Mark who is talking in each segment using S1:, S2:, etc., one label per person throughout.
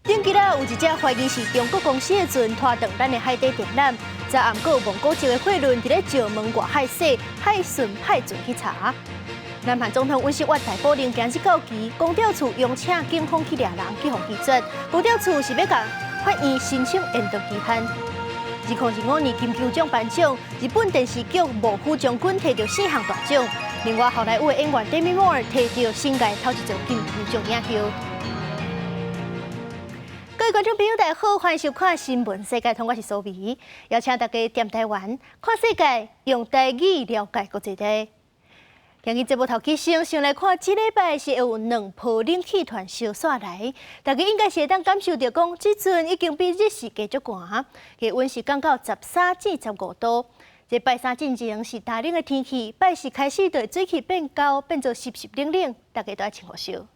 S1: 頂幾日有一隻懷疑是中國公司的船拖斷咱的海底電纜，昨暗閣有蒙古籍的貨輪佇咧石門外海駛，海巡派船去查。南韓總統尹錫悅逮捕令今日到期，公調處邀請警方去掠人，去予拒絕。公調處是欲共法院申請延長期限。2025年金球獎頒獎，日本電視劇《臥虎將軍》提著四項大獎。另外，好萊塢的演員戴米摩爾提著生涯頭一座金球獎影后。各位觀眾朋友，大家好，歡迎收看《新聞世界通》，我是蘇美，邀請大家踮台灣看世界，用台語了解國際的。今日節目頭起先，先來看這禮拜是會有兩波冷氣團相紲來，大家應該是會當感受著講，這陣已經比日時加足寒，氣溫是降到13至15度。這拜三進前是大冷的天氣，拜四開始就會水氣變厚，變做濕濕冷冷，大家都愛穿厚袖。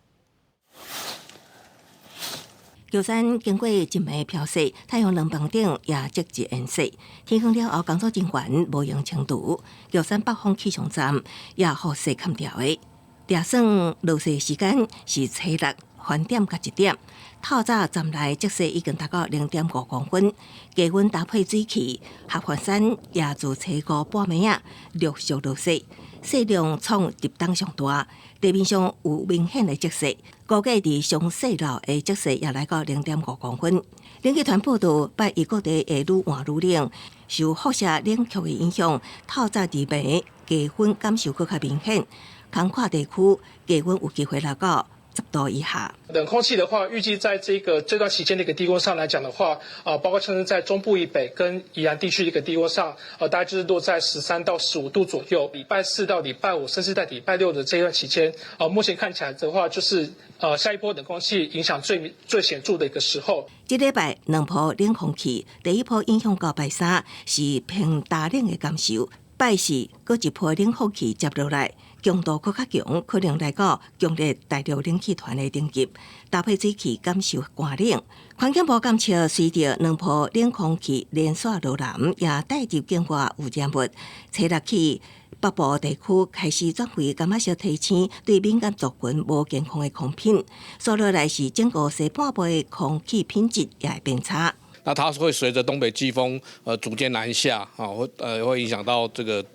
S2: 玉山經過一暝飄雪，太陽能板頂也積極延雪。天光了後，工作人員無閒清除。玉山北方氣象站也予雪崁著的。掠算落雪時間是初六翻點佮一點，透早站內積雪已經達到0.5公分。低溫搭配水汽，合歡山也自初五半暝仔陸續落雪，雪量創入冬上大，地面上有明顯的積雪。估計佇上細路的積雪也來到0.5公分。冷氣團報道，拜一各地會愈換愈冷，受輻射冷卻的影響，透早佇暝低溫感受閣較明顯。空曠地區低溫有機會來到10度以下。
S3: 冷空氣的話，預計在這個這段期間的一個低溫上來講的話，啊，包括像是在中部以北跟宜蘭地區的一個低溫上，大概就是落在13到15度左右。禮拜四到禮拜五，甚至在禮拜六的這段期間，啊，目前看起來的話，就是下一波冷空氣影響最最顯著的一個時候。
S2: 這禮拜兩波冷空氣，第一波影響到拜三是偏大冷的感受，拜四閣一波冷空氣接落來。強度閣較強，可能來到強烈大陸冷氣團的等級，搭配水汽感受寒冷。環境部監測，隨著兩波冷空氣連續落南，也帶入境外污染物，初六起北部地區開始轉為柑仔色提醒，對敏感族群無健康的空品。紲落來是整個西半部的空氣品質也會變差。
S4: 那它會隨着東北季風，逐漸南下，啊，會影響到這個，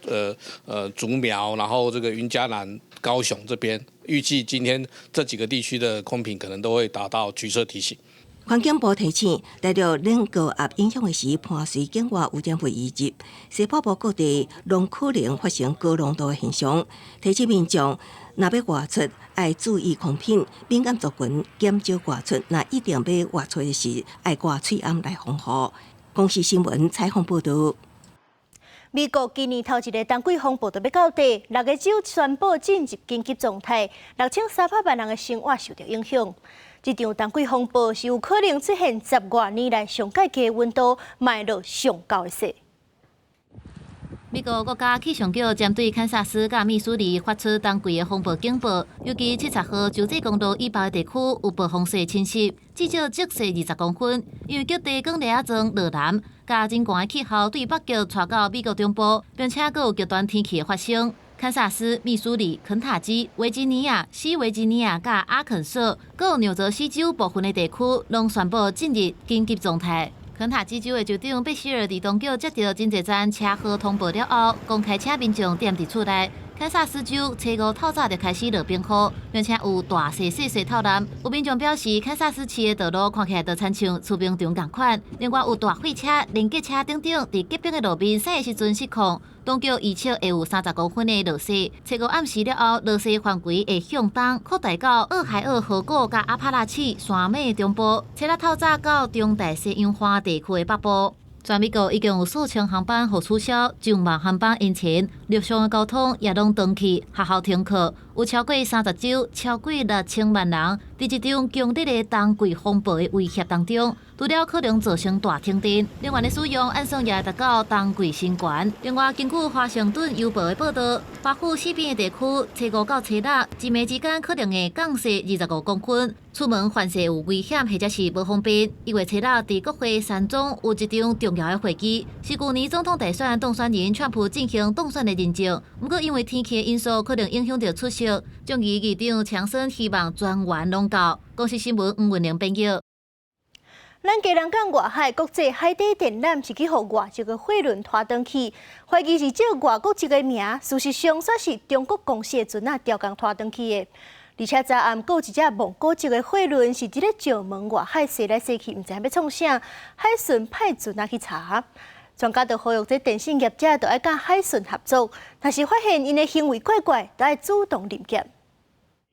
S4: 竹苗，然後這個雲嘉南、高雄這邊，預計今天這幾個地區的空品可能都會達到橘色提醒。
S2: 環境部提醒，大陸冷高壓影響的是伴隨境外污染物移入，西北部各地攏可能發生高濃度的現象。提醒民眾，若欲外出，愛注意空品，敏感族群減少外出。若一定欲外出的時，愛掛喙罨來防護。公視新聞採訪報道。
S1: 美國今年頭一个冬季風暴就欲到底，六个州宣布進入緊急狀態，6300萬人的生活受著影響。這場冬季風暴是有可能出現10外年來上蓋低溫度，嘛會落上厚的雪。
S5: 美國國家氣象局針對堪薩斯佮密蘇里發出冬季的風暴警報，尤其70號州際公路以北的地區有暴風雪侵襲，至少積雪20公分。因為極地捲列仔狀落南，佮真寒的氣候對北極帶到美國中部，並且閣有極端天氣的發生。堪薩斯、密蘇里、肯塔基、維吉尼亞、西維吉尼亞佮阿肯色，閣有紐澤西州部分的地區，攏宣布進入緊急狀態。肯塔基州的州長貝希爾佇當局接著真濟站車禍通報了後，公開請民眾踮佇厝內。堪薩斯州初五透早就開始落冰雨，並且有大細細雪透南。有民眾表示，堪薩斯市的道路看起來就親像貯冰場仝款。另外有大貨車、連結車等等，佇結冰的路面駛的時陣失控。當局預測會有30公分的落雪。初五暗時了後，落雪範圍會向東擴大到俄亥俄河谷佮阿帕拉契山脈中部，初六透早到中大西洋岸地區的北部。全美國已經有數千航班予取消，上萬航班延遲，陸上的交通也攏斷去，學校停課，有超過30州，超過6000萬人，佇這場強烈的冬季風暴的威脅當中，除了可能造成大停電，能源的使用按算也達到冬季新高。另外，根據華盛頓郵報的報道，華府四邊的地區，初五到初六，一暝之間可能會降雪25公分，出門凡勢有危險或者是無方便。因為初六佇國會山莊有一場重要的會議，是舊年總統大選當選人川普進行當選的認證。毋過因為天氣的因素，可能影響著出席。眾議議長強生希望全員攏到。公視新聞吳文玲編譯。
S1: 咱基隆港外海國際海底電纜是去予外籍的貨輪拖轉去，懷疑是借外國籍的名，事實上煞是中國公司的船仔調工拖轉去的。而且昨暗閣有一隻蒙古籍的貨輪是佇咧石門外海駛來駛去，毋知欲創啥，海巡派船仔去查。專家就呼籲這電信業者著愛佮海巡合作，若是發現𪜶的行為怪怪，著愛主動臨檢。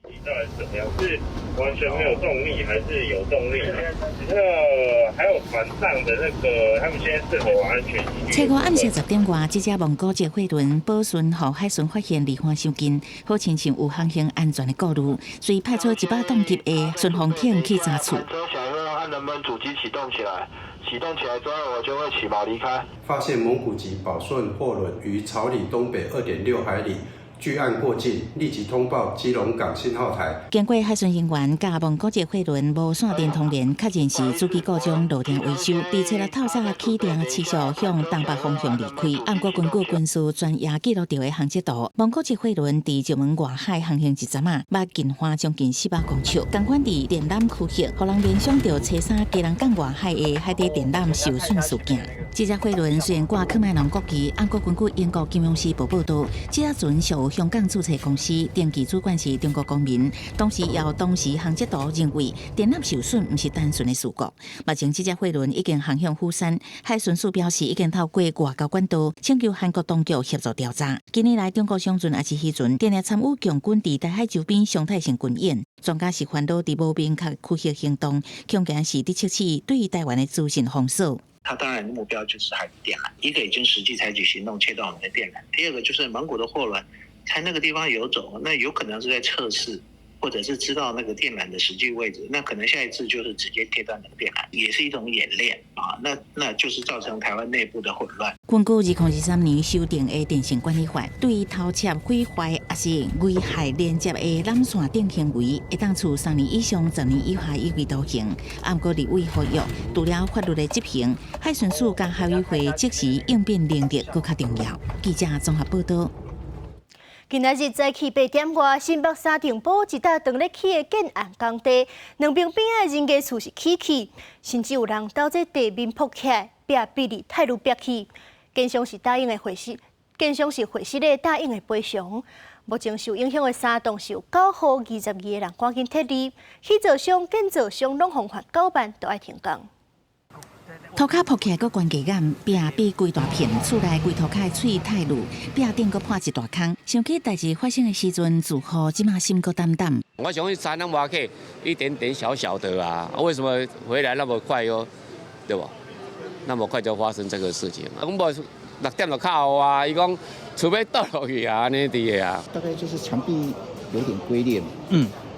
S6: 到底是怎麼樣？是完全沒有動力，還是有動力？那還有船上的那個，他們現在是否安全？
S7: 初五暗時10點外，這隻蒙古籍貨輪寶順予海巡發現離岸傷近，好親像有航行安全的顧慮，所以派出100噸級的巡防艇去查處。
S8: 看能不能主機啟動起來，啟動起來之後，我就會起錨離開。
S9: 發現蒙古籍寶順貨輪於朝里東北2.6海里。距岸過境，立即通報基隆港信號台。
S7: 經過海巡人員佮蒙古籍貨輪無線電通聯，確認是主機故障落定維修。佇初六透早起程持續向東北方向離開。毋過根據軍事專業記錄著的航跡圖，蒙古籍貨輪佇石門外海航行一陣仔，捌近岸將近400公尺。仝款佇電纜區域，予人聯想著初三基隆港外海的海底電纜受損事件。這隻貨輪雖然掛喀麥隆國旗，毋過根據英國金融時報報導，這隻船屬香港註冊公司，登記主管是中國公民。同時，由當時航跡圖認為電纜受損毋是單純的事故。目前，這隻貨輪已經航向釜山，海巡署表示已經透過外交管道請求韓國當局協助調查。近年來，中國商船抑是漁船，定定參與共軍佇台海周邊常態性軍演。專家是煩惱佇無明確區域行動，恐驚是佇測試對台灣的資訊封鎖。
S10: 他當然目標就是海底電纜，一個已經實際採取行動切斷我們的電纜，第二個就是蒙古的貨輪在那個地方遊走，那有可能是在測試，或者是知道那個電纜的實際位置，那可能下一次就是直接切斷那個電纜，也是一種演練啊。那就是造成台灣內部的混亂。
S7: 根據2023年修訂的電信管理法，對偷竊、毀壞抑是危害連接的纜線等行為，會當處3年以上10年以下有期徒刑。毋過立委呼籲，除了法律的執行，海巡署佮海委會即時應變能力閣較重要。記者綜合報導。
S1: 今仔日早起8點外，新北三重埔一搭當咧起的建案工地，兩邊邊仔的人家厝是起去，甚至有人兜這地面撲起來，壁比佇泰魯壁去。建商是答應會賠償，建商是會失的答應會賠償。目前受影響的三棟是有九戶22個人趕緊撤離，起造商、建造商攏予罰9萬，都愛停工。
S7: 塗跤撲起來，閣懸低眼，壁比規大片，厝內規塗跤的喙太露，壁頂閣破一大空。想起代誌發生的時陣，住戶這馬心閣膽膽。
S11: 我想講山攏挖去一點點小小的啊，為什麼回來那麼快喲？對無？那麼快就發生這個事情啊？阮無6點就敲啊，伊講厝欲倒落去啊，按呢佇的啊。
S12: 大概就是牆壁有點龜裂嘛。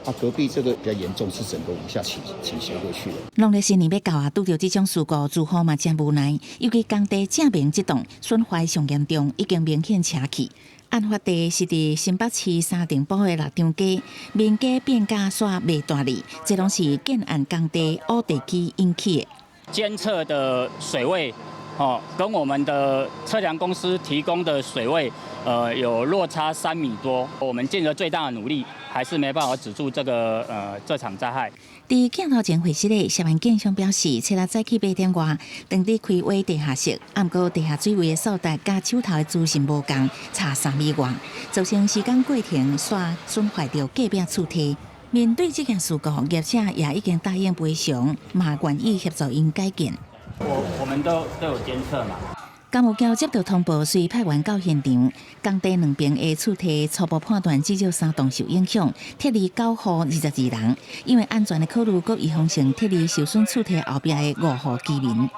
S12: 啊，隔壁這個比較嚴重，是整個往下傾斜過去的。
S7: 農曆新年欲到啊，拄著這種事故，住戶嘛真無奈。尤其工地正面這棟損壞上嚴重，已經明顯斜去。案發地是佇新北市三重埔的六張街，民家變甲煞袂大哩，這攏是建案工地挖地基引起的。
S13: 監測的水位，哦，跟我們的測量公司提供的水位，有落差3米多。我們盡了最大的努力，還是沒辦法止住這場災害。
S7: 佇鏡頭前會室的涉案建商表示，初六早起8點外，當佇開挖地下室，毋過地下水位的數值佮手頭的資訊無仝，差3米外，造成時間過程煞損壞著隔壁厝體。面對這件事故，業者也已經答應賠償，嘛願意協助𪜶改建。
S13: 我們都有監測嘛。
S7: 工務局接到通報，隨派員到現場，工地兩邊的厝體初步判斷至少三棟受影響，撤離9戶22人。因為安全的考慮，閣預防性撤離受損厝體後壁的五戶居民。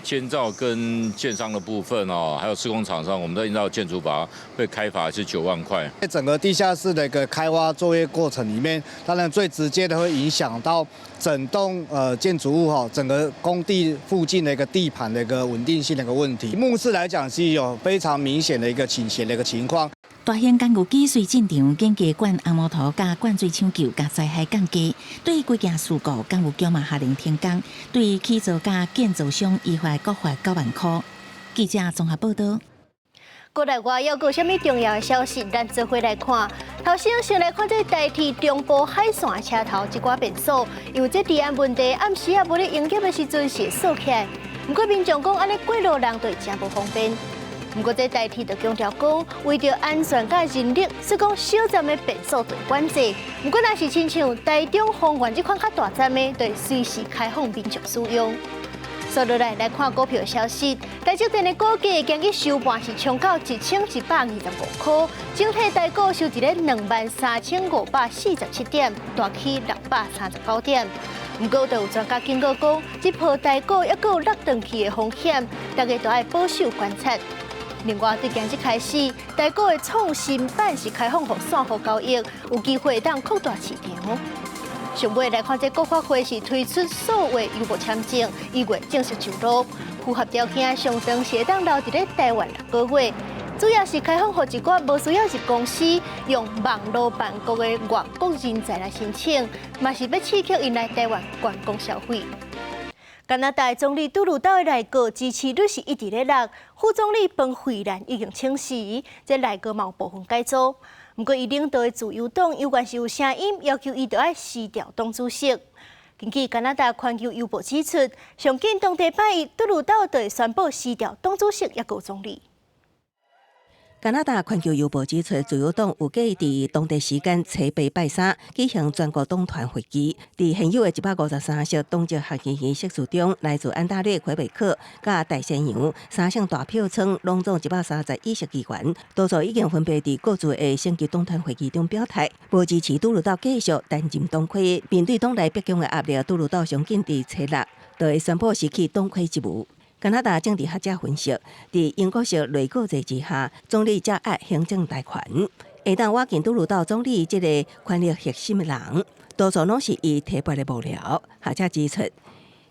S14: 建造跟建商的部分哦，還有施工廠商，我們都依照建築法會開罰是9萬塊。
S15: 在整個地下室的一個開挖作業過程裡面，當然最直接的會影響到整棟建築物哈，整個工地附近的一個地盤的一個穩定性的一個問題。目視來講是有非常明顯的一個傾斜的一個情況。
S7: 大型工具機隨進場，緊急灌紅毛土佮灌水搶救，共災害降低。對規件事故，工務局嘛下令停工，對起造佮建造商依法各罰9萬塊。記者綜合報導。
S1: 國內外猶閣有啥物重要的消息，咱做伙來看。頭先先來看這台鐵中部海線的車頭一寡變數，因為這治安問題，暗時仔無咧營業的時陣是會鎖起來。毋過民眾講，按呢過路人就會誠無方便。毋過這台鐵就強調講，為著安全佮人力，所以講小站的變數就會管制。毋過若是親像台中豐原這款較大站的，就會隨時開放民眾使用。紲落來來看股票消息，台積電的股價今日收盤是衝到1125塊，整體台股收佇咧23,547點，大起639點。毋過，就有專家警告講，這波台股猶閣有落轉去的風險，大家都愛保守觀察。另外，對今日開始，台股的創新板是開放予散戶交易，有機會當擴大市場。上尾來看，這國發會是推出數位遊牧簽證，1月正式上路，符合條件上長是會當留佇咧台灣6個月。主要是開放予一寡無需要入公司，用網路辦公的外國人才來申請，嘛是欲刺激𪜶來台灣觀光消費。加拿大總理杜魯道的內閣支持率是一直咧落，副總理彭慧蘭已經請辭，這內閣嘛有部分改組。毋過，伊領導的自由黨猶原是有聲音要求伊著愛辭掉黨主席。根據加拿大環球郵報指出，上緊當地拜一，杜魯道就會宣布辭掉黨主席抑閣總理。
S2: 加拿大環球郵報指出，自由黨預計佇當地時間初八拜三舉行全國黨團會議。佇現有的153席黨籍學議員席次中，來自安大略、魁北克、佮大西洋三省大票倉，攏總131席議員，多數已經分別佇各自的省級黨團會議中表態，無支持杜魯道繼續擔任黨魁。面對黨內白宮的壓力，杜魯道上緊佇初六就會宣布辭去黨魁職務。加拿大政治學者分析，佇英國式內閣制之下，總理掌握行政大權，會當倚近杜魯道總理這個權力核心的人，多數攏是伊提拔的幕僚。學者指出，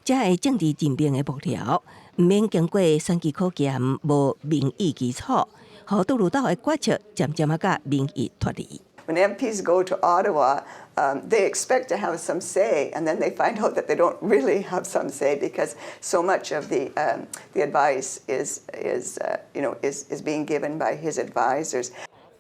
S2: 這个政治任命的幕僚，毋免經過選舉考驗，無民意基礎，予杜魯道的決策漸漸仔佮民意脫離。
S16: When MPs go to Ottawa, they expect to have some say, and then they find out that they don't really have some say because so much of the advice is is you know is is being given by his advisors.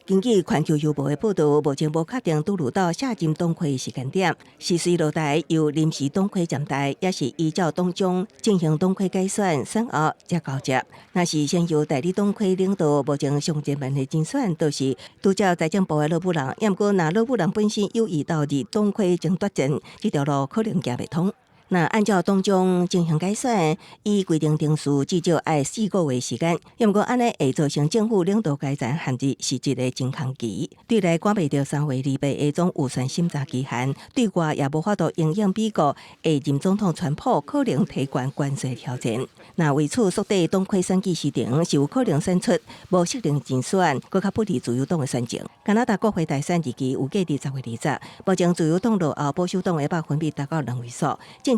S2: 根據環球郵報的報導，目前無確定杜魯道卸任黨魁的時間點，是隨落台由臨時黨魁暫代，抑是依照黨章進行黨魁改選，選後才交接。若是先由代理黨魁領導，目前上熱門的人選就是拄才財政部的勒布朗。毋過，若勒布朗本身有意投入黨魁爭奪戰，這條路可能行袂通。若按照黨章進行改選，依規定程序至少愛4個月時間。毋過按呢會造成政府領導階層陷入實質的真空期，對內趕袂著3月28的總預算審查期限，對外也無法度因應美國下任總統川普可能提懸關稅挑戰。若為此縮短黨魁選舉時程，是有可能選出無適齡人選，閣較不利自由黨的選情。加拿大國會大選日期預計佇10月20，目前自由黨落後保守黨的百分比達到兩位數。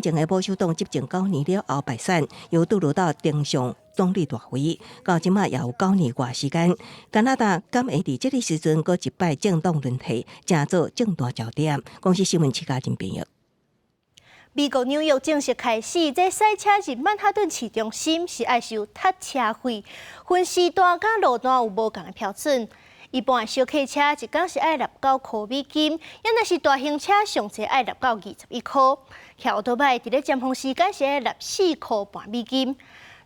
S2: 進前的保守黨執政9年了後敗選，由杜魯道登上總理大位，到這馬也有9年外時間。加拿大敢會佇這个時陣閣一擺政黨輪替，成做政壇焦點。公視新聞徐家仁編譯。
S1: 美國紐約正式開始，這駛車入曼哈頓市中心是愛收塞車費，分時段佮路段有無仝的標準。一般的小客車一工是愛納9塊美金，抑若是大型車上濟愛納到21塊。騎歐多擺佇咧尖峰時間是愛納4塊半美金。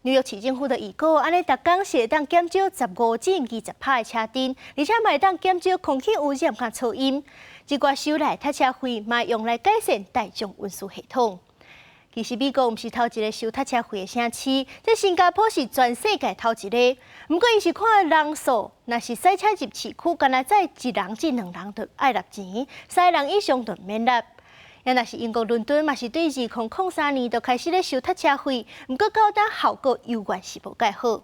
S1: 紐約市政府就預估，按呢逐工是會當減少15至20趴的車陣，而且嘛會當減少空氣污染佮噪音。這寡收來塞車費，嘛用來改善大眾運輸系統。其實美國毋是頭一个收塞車費的城市，這新加坡是全世界頭一个。毋過𪜶是看人數，若是駛車入市區，干焦載一人至兩人就愛納錢，三个人以上就毋免納。抑若是英國倫敦，嘛是對2003年就開始咧收塞車費，毋過到今效果猶原是無蓋好。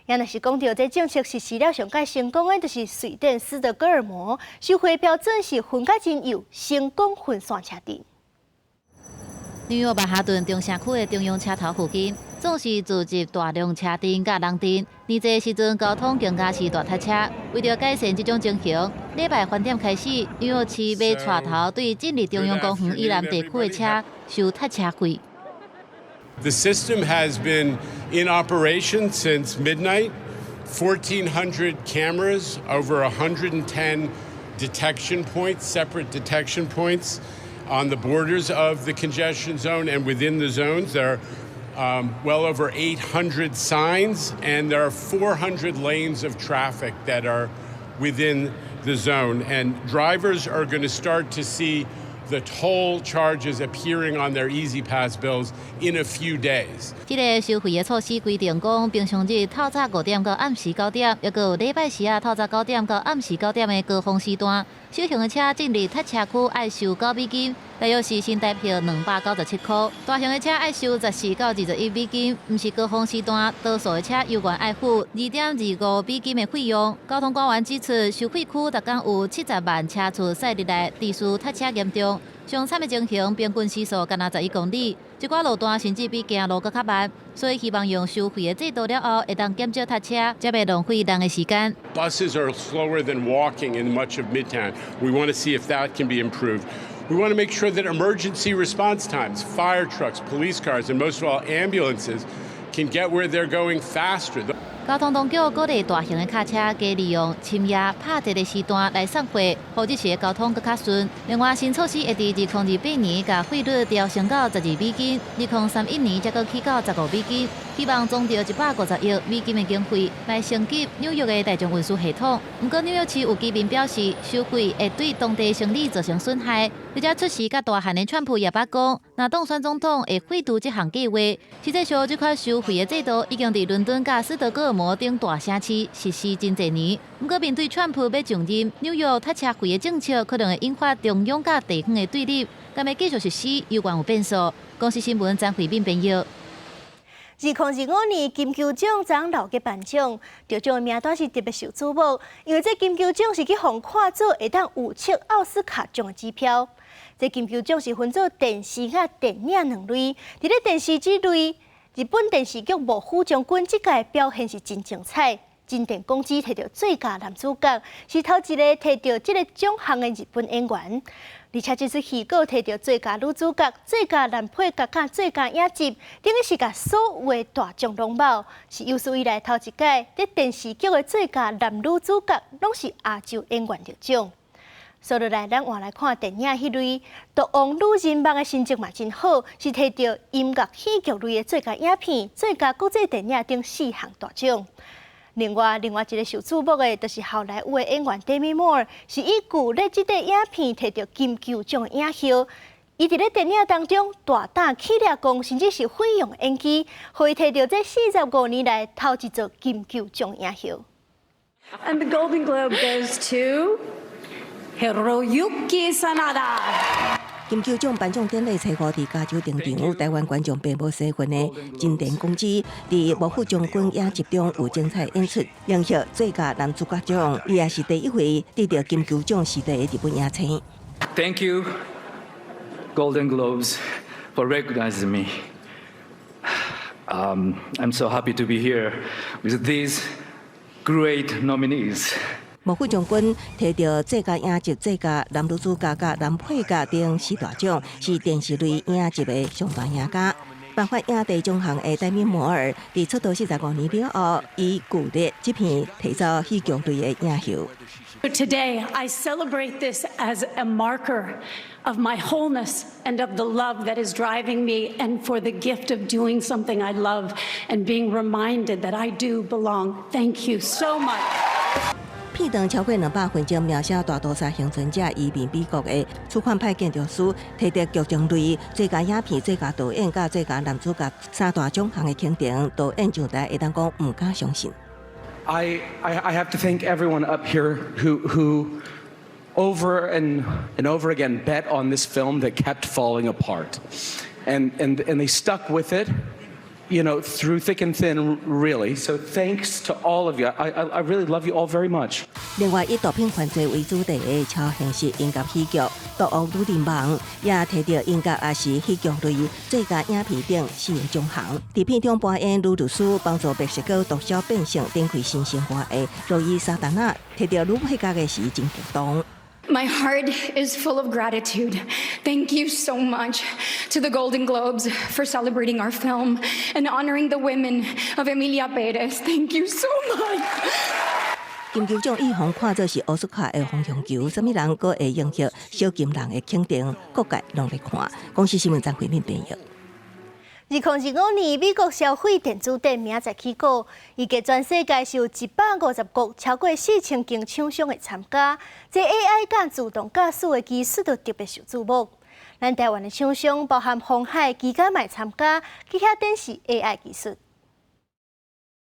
S1: 抑若是講著這政策實施了上蓋成功的，就是瑞典斯德哥爾摩，收費標準是分較真幼，成功分散車陣。
S5: 紐約曼哈頓中城區的中央車頭附近，總是聚集大量車陣佮人陣。年節時陣交通更加是大塞車。為著改善這種情形，禮拜翻點開始，紐約市欲帶頭對進入中央公園以南地區的車收塞車費。
S17: The system has been in operation since midnight. 1,400 cameras, over 110 detection points, separate detection points on the borders of the congestion zone and within the zones. There are well over 800 signs, and there are 400 lanes of traffic that are within the zone. And drivers are going to start to see the toll charges appearing on their E-ZPass bills in a few days.
S5: 這个收費的措施規定講，平常日透早5點到暗時9點，抑閣有禮拜四仔透早九點到暗時九點的高峰時段，小型的車進入塞車區愛收9美金，大約是新台幣297塊；大型的車愛收14到21美金，毋是高峰時段，多數的車猶原愛付2.25美金的費用。交通官員指出，收費區逐工有70萬車次駛入來，致使塞車嚴重。上慘的情形，平均時速干焦11公里，這寡路段甚至比行路閣較慢，所以希望用收費的制度了後，會當減少塞車，才袂浪費人的時間。
S17: Buses are slower than walking in much of Midtown. We want to see if that can be improved. We want to make sure that emergency response times, fire trucks, police cars, and most of all ambulances can get where they're going faster.
S5: 交通當局鼓勵大型的卡車加利用深夜拍捷的時段來送貨，予日時的交通閣較順。另外，新措施會佇2028年共費率調升到12美金，2031年才閣起到15美金。希望總著150億美金的經費來升級紐約的大眾運輸系統。毋過紐約市有居民表示，收費會對當地生理造成損害。而且出席佮大漢的川普也捌講，若當選總統會廢除這項計劃。實際上，這款收費的制度已經佇倫敦佮斯德哥爾摩等大城市實施真濟年。毋過面對川普欲上任，紐約塞車費的政策可能會引發中央佮地方的對立，敢會繼續實施，猶原有變數。公視新聞張惠敏編譯。
S1: 2025年金球獎昨老結頒獎，得獎的名單是特別受矚目，因為這金球獎是去予看做會當預測奧斯卡獎的指標。這金球獎是分做電視佮電影兩類，佇咧電視這類，日本電視劇《幕府將軍》這屆表現是真精彩，真田廣之提著最佳男主角，是頭一个提著這个獎項的日本演員。而且這齣戲閣提著最佳女主角、最佳男配角佮最佳影集，等於是共所有的大獎攏摎，是有史以來頭一屆佇電視劇的最佳男女主角攏是亞洲演員得獎。所以來，咱換來看電影彼類，《毒王女人夢》的成績嘛真好，是提著音樂喜劇類的最佳影片、最佳國際電影等四項大獎。另外，另外一个受矚目的，就是好萊塢的演員戴米摩爾，是以《舊日》這個影片提著金球獎影后。伊佇咧電影當中大膽起掠講，甚至是毀容演技，予伊提著這45年來頭一座金球獎影后。
S18: And the Golden Globe goes to Hiroyuki Sanada。
S2: 金球獎頒獎典禮初五佇加州登場，台灣觀眾並無身份的真田廣之，佇《幕府將軍》影集中有精彩演出，贏得最佳男主角獎，伊也是第一回得著金球獎視帝的日本影星。
S19: Thank you, Golden Globes, for recognizing me. I'm so happy to be here with these great nominees.
S2: 幕府將軍提著最佳影集、最佳男女主角、佮男配角等四大獎，是電視類影集的上大贏家。頒發影帝獎項的戴米摩爾，佇出道45年了後，以《舊日》這片提走喜劇類的影后。
S18: Today, I celebrate this as a marker of my wholeness and of the love that is driving me, and for the gift of doing something I love and being reminded that I do belong. Thank you so much.
S2: 片長超過200分鐘，描寫大屠殺倖存者移民美國的粗獷派建築師，提著劇情類最佳影片、最佳導演佮最佳男主角三大獎項的肯定，導演上台會當講毋敢相信。
S19: I have to thank everyone up here who over and over again bet on this film that kept falling apart. And they stuck with it through thick and thin, really. So thanks to all of you. I really love you all very much.
S2: 另外，以毒品犯罪為主題的超現實音樂喜劇《毒王女人夢》也提著音樂抑是喜劇類最佳影片等四個獎項。佇片中扮演女律師，幫助墨西哥毒梟變性展開新生活的羅伊沙達納，提著女配角的時真激動。
S20: My heart is full of gratitude. Thank you so much to the Golden Globes for celebrating our film and honoring the women of Emilia Pérez. Thank you so much.
S2: 金球獎予予看做是奧斯卡的風向球，啥物人閣會贏得小金人的肯定，各界攏咧看。公視新聞張惠敏編譯。
S1: 2025年美國消費電子展明仔載起鼓，預計全世界是有150國超過4000間廠商會參加。這 AI 佮自動駕駛的技術都特別受矚目。咱台灣的廠商包含鴻海、技嘉嘛參加，去遐展示 AI 技術。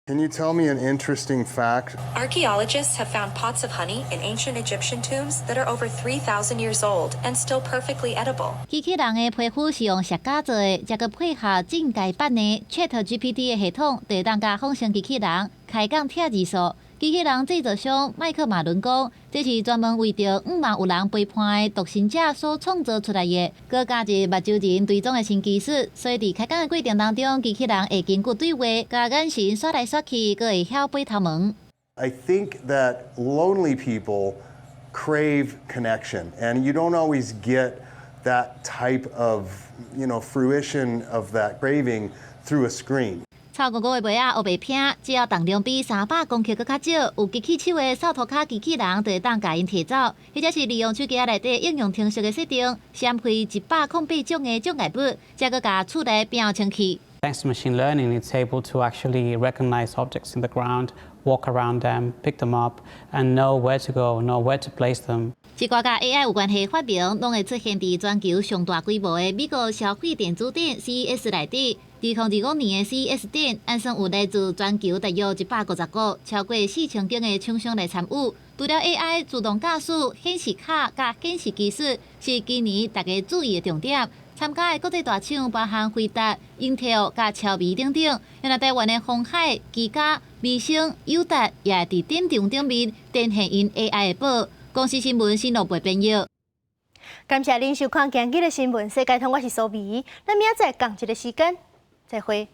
S21: Can you tell me an interesting fact?
S22: Archaeologists have found pots of honey in ancient Egyptian tombs that are over 3,000 years old and still perfectly edible.
S5: 機器人的皮膚是用錫膠做的，這閣配合進階版的 ChatGPT 的系統，就會當佮仿生機器人開講拆字數。機器人製造商麥克馬倫講，這是專門為著向望有人陪伴的獨身者所創造出來的，閣加入目睭人追蹤的新技術，所以佇開講的過程當中，機器人會根據對話，共眼神紲來紲去，閣會曉飛頭毛。
S21: I think that lonely people crave connection, and you don't always get that type of fruition of that craving through a screen.
S5: 臭戇戇的襪仔烏白拼，只要重量比300公克閣較少，有機器手的掃塗跤機器人就會當共𪜶提走，或者是利用手機仔內底應用程式的設定，閃開108種的障礙物，才閣共厝內邊仔清氣。
S23: Thanks to machine learning, it's able to actually recognize objects in the ground, walk around them, pick them up, and know where to go, know where to place them.
S5: 這寡佮 AI 有關係發明，攏會出現佇全球上大規模的美國消費電子展 CES 內底。2025年的 CES 展，按算有來自全球大約150國，超過4000間的廠商來參與。除了 AI 自動駕駛、顯示卡佮顯示技術，是今年大家注意的重點。參加的國際大廠包含輝達、英特爾、佮超微等等。另外，台灣的鴻海、技嘉、美星、友達也會佇展場頂面展現𪜶 AI 的寶。公視新聞新羅貝編譯。
S1: 感謝恁收看今日的新聞世界通，我是蘇美。咱明仔載仝一个時間，再會。